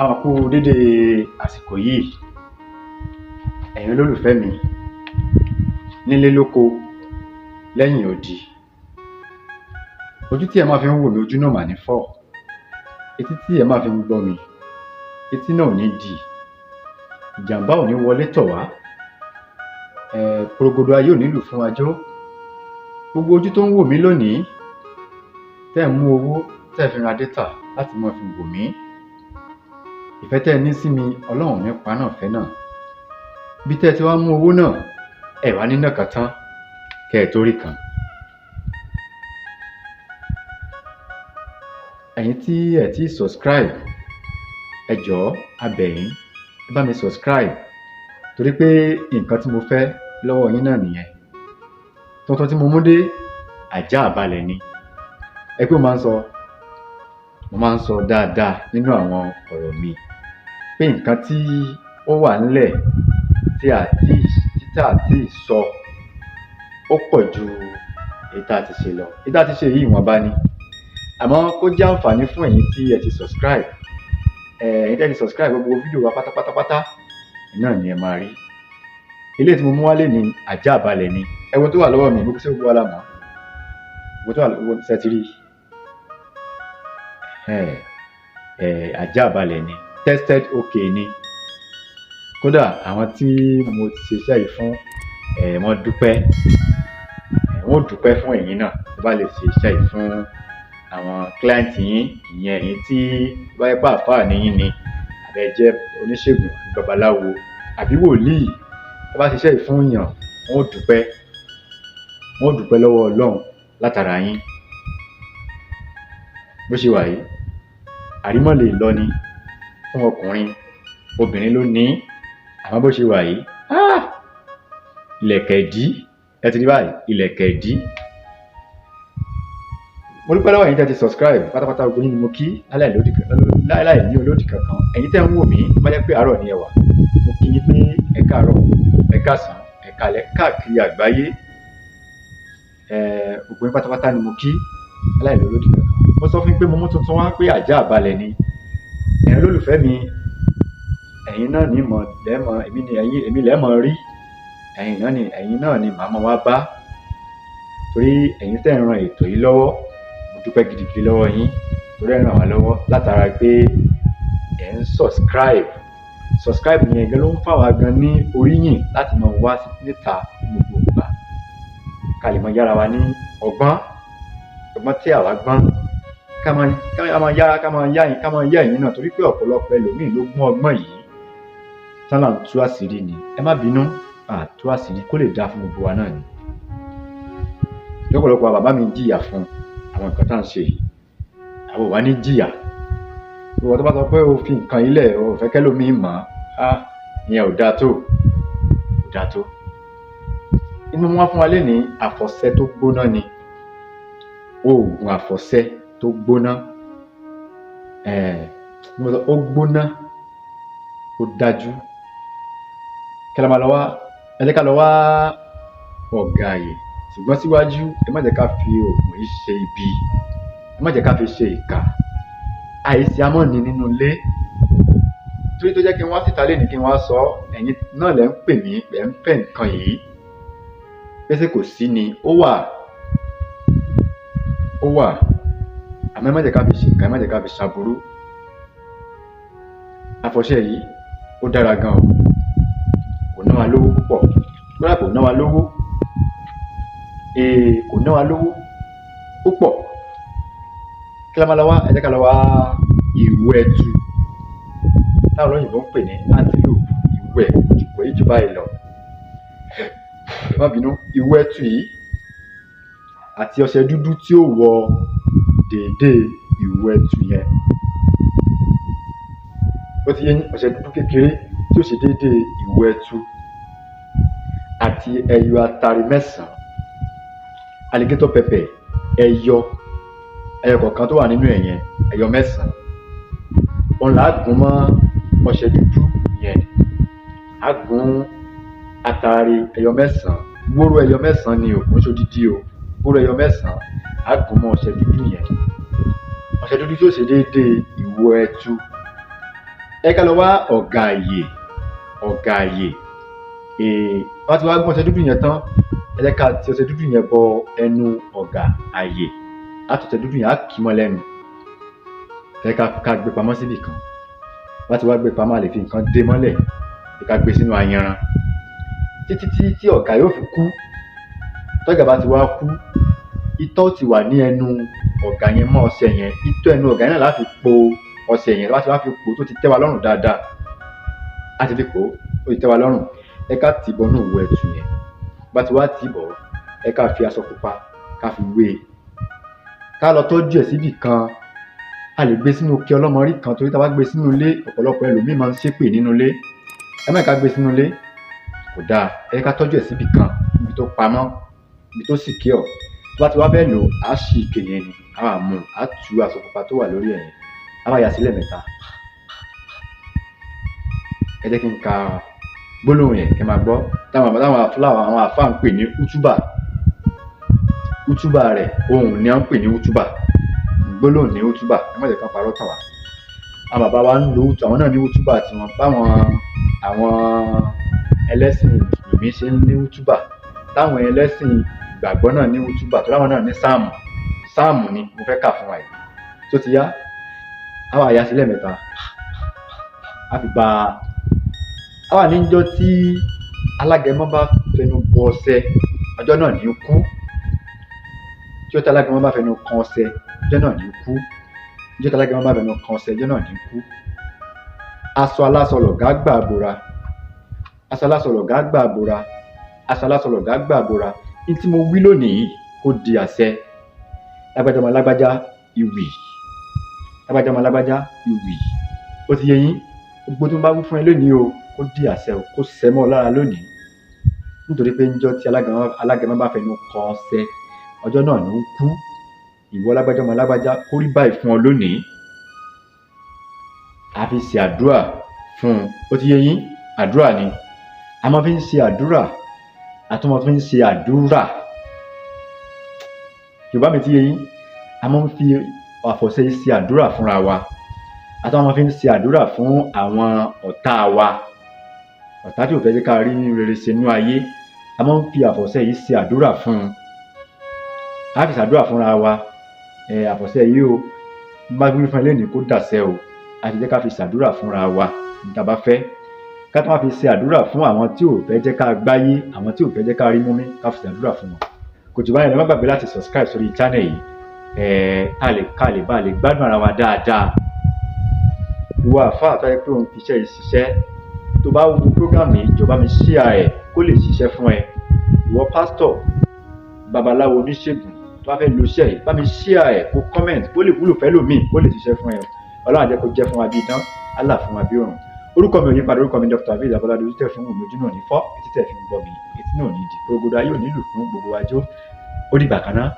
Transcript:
A kú dédé àsìkò yìí, ẹ̀yin olólùfẹ́ mi nílé lóko lẹ́yìn odi. Ojú tí ẹ máa fi ń wò mí, ojú náà mà ní fọ́. Etí tí ẹ máa fi ń gbọ́ mi, etí náà ò ní dì. Ìjàmbá ò ní wọlé tọ̀ wá. Porogodo ayé ò ní lù fún wa jó. Gbogbo ojú tó ń wò mí lónìí, tẹ́ ẹ̀ ń mú owó tẹ́ ẹ fi ra data láti máa fi wò mí. Ìfẹ́ tẹ́ ẹ ní sí mi, Ọlọ́run ò ní paná ìfẹ́ náà. Ibi tẹ́ ẹ ti wá mú owó náà, ẹ wá ní nàka tán kẹ́ ẹ tó rí kan. Ẹ̀yin tí ẹ ti subscribe, ẹ jọ̀ọ́ a bẹ̀ yín, ẹ bá mi subscribe torí pé nǹkan tí mo fẹ́ lọ́wọ́ yín náà nìyẹn. Tuntun tí mo mú dé, àjá àbalẹ̀ ni. Ẹ pé mo máa ń sọ dáadáa nínú àwọn ọ̀rọ̀ mi pé nǹkan tí ó wà ńlẹ̀ tí a tí tí a tí sọ ó pọ̀ ju èyí tá a ti ṣe lọ. Èyí tá a ti ṣe yìí ìwọ̀nba ni. Àmọ́ kó jẹ́ àǹfààní fún ẹ̀yin tí ẹ ti subscribe. Ẹ̀yin tí ẹ ti subscribe, gbogbo fídíò wa pátápátápátá náà ni ẹ máa rí. Eléyìí tí mo mú wá lénìí, àjá àbalẹ̀ ni. Ẹ wo ohun tó wà lọ́wọ́ mi, gbogbo ṣé gbogbo wa la mọ̀. Gbogbo tó wà lọ́wọ́ ṣé ẹ ti rí? Àjá àbalẹ̀ ni. Tested okay ni. Kódà àwọn tí mo ti ṣe iṣẹ́ yìí fún, wọ́n dúpẹ́. Wọ́n ó dúpẹ́ fún ẹ̀yin náà tí ẹ bá lè ṣe iṣẹ́ yìí fún àwọn client yín, ìyẹn ẹ̀yin tí bá jẹ́ pé àlfáà ni yín ni, àbí ẹ jẹ́ oníṣègùn àbí babaláwo àbí wòlíì. Tí ẹ bá ṣe iṣẹ́ yìí fún èèyàn, wọ́n ó dúpẹ́. Wọ́n ó dúpẹ́ lọ́wọ́ Ọlọ́run látara yín. Bó ṣe wà yìí, àrímọ́ lè lọ ni fún ọkùnrin, obìnrin ló ní. Àmọ́ bó ṣe wà yìí, ah! Ìlẹ̀kẹ̀ ìdí, ẹ ti rí báyìí, ìlẹ̀kẹ̀ ìdí. Mo dúpẹ́ lọ́wọ́ ẹ̀yin tí ẹ ti subscribe pátápátá, gbogbo yín ni mo kí láì ní olódì kankan. Ẹ̀yin tí ẹ̀ ń wò mí, tó bá jẹ́ pé àárọ̀ ni ẹ wà, mo kí yín pé ẹ káàárọ̀, ẹ káàsán, ẹ káalẹ́ káàkiri àgbáyé. Gbogbo yín pátápátá ni mo kí láì ní olódì kankan. Mo sọ fún yín pé mo mú tuntun wá pé àjá àbalẹ̀ ni. Ẹ̀yin olólùfẹ́ mi, ẹ̀yin náà ní mọ̀ lẹ́mọ̀, èmi ni ẹ̀yin, èmi lẹ́ mọ̀ rí. Ẹ̀yin náà ni màá mọ̀ wá bá. Torí ẹ̀yin tẹ́ ń ran ètò yìí lọ́wọ́, mo dúpẹ́ gidigidi lọ́wọ́ yín torí ẹ̀ ń ràn wá lọ́wọ́ látara pé ẹ̀ ń subscribe. Subscribe yẹn gan ló ń fà wá gan ní oríyìn láti máa wá níta gbogbo ìgbà. Ká lè máa yára wa ní ọgbọ́n, ọgbọ́n tí àwa gbọ́n. Ká máa yá yín, ká máa yá ẹ̀yin náà torí pé ọ̀pọ̀lọpọ̀ ẹlòmíì ló gbọ́n ọgbọ́n yìí. Tán là ń tú àṣírí ni. Ẹ má bínú, à tú àṣírí kó lè dáa fún gbogbo wa náà ni. Lọ́pọ̀lọpọ̀ àwọn bàbá mi jìyà fún àwọn nǹkan tá à ń ṣe yìí. Àwa ò wá ní jìyà. Ìwọ tó bá sọ pé o fi nǹkan yìí lẹ̀, o ò fẹ́ kẹ́lòmíì mọ̀, ah! Ìyẹn ò dáa tó, kò dáa tó. Inú wọn fún wa lénìí, àfọ̀ṣẹ tó gbóná ni. Oògùn àfọ̀ṣẹ tó gbóná. Mo sọ ó gbóná, ó dájú. Kí la máa lọ wá? Ẹ jẹ́ ká lọ wá ọ̀gààyè. Ṣùgbọ́n síwájú, ẹ má jẹ́ ká fi oògùn yìí ṣe ibi. Ẹ má jẹ́ ká fi ṣe ìkà. Àìsí amọ́ni nínú ilé. Torí tó jẹ́ kí n wá síta lénìí kí n wá sọ, ẹ̀yin náà lẹ ń pè mí, lẹ ń fẹ́ nǹkan yìí. Pé ṣé kò sí ni? Ó wà. Ó wà. Àmọ́ ẹ má jẹ́ ká fi ṣe ìkà, ẹ má jẹ́ ká fi ṣàbùrú. Àfọ̀ṣẹ yìí ó dára gan o. Kò ná wa lówó púpọ̀. Kódà kò ná wa lówó. Kò ná wa lówó púpọ̀. Kí la máa lọ wá? Ẹ jẹ́ ká lọ wá ìwú ẹtu. Táwọn olóyìnbo ń pè ní antelope. Ìwú ẹ̀ kò yí ju báyìí lọ. Ẹ má bínú, ìwú ẹtu yìí àti ọṣẹ dúdú tí ó wọ déédéé ìwú ẹtu yẹn. Ó ti yé yín, ọṣẹ dúdú kékeré tí ó ṣe déédéé ìwú ẹtu àti ẹyọ atare mẹ́sàn-án. Alligator pepper ẹyọ, ẹyọ kọ̀ọ̀kan tó wà nínú ẹ̀ yẹn, ẹyọ mẹ́sàn-án. Òun là á gún mọ́ ọṣẹ dúdú yẹn. Á gún atare ẹyọ mẹ́sàn-án, wóró ẹyọ mẹ́sàn-án ni o, kò ń ṣe odidi o. Wóró ẹyọ mẹ́sàn-án, á gún mọ́ ọṣẹ dúdú yẹn. Ọṣẹ dúdú tí ó ṣe déédéé ìwú ẹtu. Ẹ ká lọ wá ọ̀gà àyè, ọ̀gà àyè. Wọ́n ti wá gbọ́n ọṣẹ dúdú yẹn tán, ẹ jẹ́ ká ti ọṣẹ dúdú yẹn bọ ẹnu ọ̀gà àyè. Á ti ọṣẹ dúdú yẹn, á kì í mọ́ lẹ́nu. Ẹ ká gbé pamọ́ síbì kan. Wọ́n ti wá gbé pamọ́, a lè fi nǹkan dé mọ́lẹ̀, ẹ ká gbé sínú ayanran títí tí tí ọ̀gá yóò fi kú. Tọ́gà bá ti wá kú, itọ́ ti wà ní ẹnu ọ̀gá yẹn mọ́ ọṣẹ yẹn. Itọ́ ẹnu ọ̀gá yẹn náà la fi po ọṣẹ yẹn. Láti wá fi po tó ti tẹ́ wa lọ́rùn dáadáa, á ti fi pò ó ti tẹ́ wa lọ́rùn, ẹ ká tì bọnú òwú ẹ̀tù yẹn. Bá ti wá tì bọ̀, ẹ ká fi aṣọ pupa ká fi wé e, ká lọ tọ́jú ẹ̀ síbì kan. A lè gbé sínú ike ọlọ́mọrí kan, torí tá a bá gbé sínú ilé, ọ̀pọ̀lọpọ̀ ẹlòmíì máa ń ṣépè nínú ilé. Ẹ má ká gbé sínú ilé, kò dáa. Ẹ ká tọ́jú ẹ̀ síbì kan, ibi tó pamọ́, ibi tó secure. Tó bá ti wá fẹ́ lò, á ṣí ike yẹn ni, á wà mú, á tú aṣọ pupa tó wà lórí ẹ̀ yẹn, á wá yà sílẹ̀ mẹ́ta. Ẹ jẹ́ kí n ka gbólóhùn yẹn kẹ́ máa gbọ́. Táwọn fúláwà àwọn àfáà ń pè ní útúbà. Útúbà rẹ̀, ohùn ni à ń pè ní útúbà, gbólóhùn ní útúbà. Ẹ má jẹ́ kán parọ́ tàn wá. Àwọn bàbá wa ń lo útúbà, àwọn náà ní útúbà tiwọn. Báwọn àwọn ẹlẹ́sìn mùsùlùmí ṣe ń ní útúbà, táwọn ẹlẹ́sìn ìgbàgbọ́ náà ní útúbà, tó láwọn náà ní sáàmù. Sáàmù ni mo fẹ́ kà fún wa yìí tó ti yá. Á wà yá sílẹ̀ mẹ́ta, á fi ba á wà níjọ́ tí alágẹmọ bá fẹnu bọ ọṣẹ, ọjọ́ náà ní kú. Tí ọjọ́ tí alágẹmọ bá fẹnu kan ọṣẹ, ọjọ́ náà ní kú. Ọjọ́ tí alágẹmọ bá fẹnu kan ọṣẹ, ọjọ́ náà ní kú. Aṣọ aláṣọ lọ̀gá gbà bora, aṣọ aláṣọ lọ̀gá gbà bora, aṣọ aláṣọ lọ̀gá gbà bora. Ní tí mo wí lónìí kó di àṣẹ. Lágbájá ọmọ lágbájá ìwì, lágbájá ọmọ lágbájá ìwì. Ó ti yé yín. Gbogbo tí mo bá wí fún ẹ lónìí o, kó di àṣẹ o, kó ṣẹ mọ́ ọ lára lónìí. Nítorí pé níjọ́ tí alágẹmọ bá fẹnu kan ọṣẹ, ọjọ́ náà ló ń kú. Ìwọ lágbájá ọmọ lágbájá, kó rí báyìí fún ọ lónìí. A fi ṣe àdúrà fún un. Ó ti yé yín. Àdúrà ni a máa fi ń ṣe àdúrà, a tún máa fi ń ṣe àdúrà. Yorùbá mi ti yé yín. A máa ń fi àfọ̀ṣẹ ṣe àdúrà fúnra wa, a tún máa fi ń ṣe àdúrà fún àwọn ọ̀tá wa, ọ̀tá tí ò fẹ́ jẹ́ ká rí rere ṣe nínú ayé. A máa ń fi àfọ̀ṣẹ yìí ṣe àdúrà fún un. A fi ṣàdúrà fúnra wa. Àfọ̀ṣẹ yìí o, bá wí fún ẹ lónìí kó dàṣẹ o. A ti jẹ́ ká fi ṣàdúrà fúnra wa ní tá a bá fẹ́. Ká tó wá fi ṣe àdúrà fún àwọn tí ò fẹ́ jẹ́ ká gbáyé, àwọn tí ò fẹ́ jẹ́ ká rí múmi, ká fi ṣàdúrà fún wọn. Kò jù báyìí lọ. Má gbàgbé láti subscribe sórí channel yìí, ká lè bá lè gbádùn ara wa dáadáa. Ìwọ àfáà tó yẹ pé òun fi iṣẹ́ yìí ṣiṣẹ́, tó bá wo program yìí, jọ̀ọ́ bá mi share ẹ̀ kó lè ṣiṣẹ́ fún ẹ. Ìwọ pásítọ̀, babaláwo, oníṣègùn tó bá fẹ́ lo iṣẹ́ yìí, bá mi share ẹ̀, kó comment, kó lè wúlò fẹ́lòmíì, kó lè ṣiṣẹ́ fún ẹ. Ọlọ́run á jẹ́ kó jẹ́ fún wa bí idán, Allah fún wa bí òrùn. Orúkọ mi ò yí padà, orúkọ mi Dr. Aviz Abolade. Ojú tẹ̀ fún òun, ojú náà ní fọ́, etí tẹ̀ fi ń gbọ́ mi, etí náà ní di gbogbo ayé ò nílù fún gbogbo wájú. Ó dìgbà kan náà.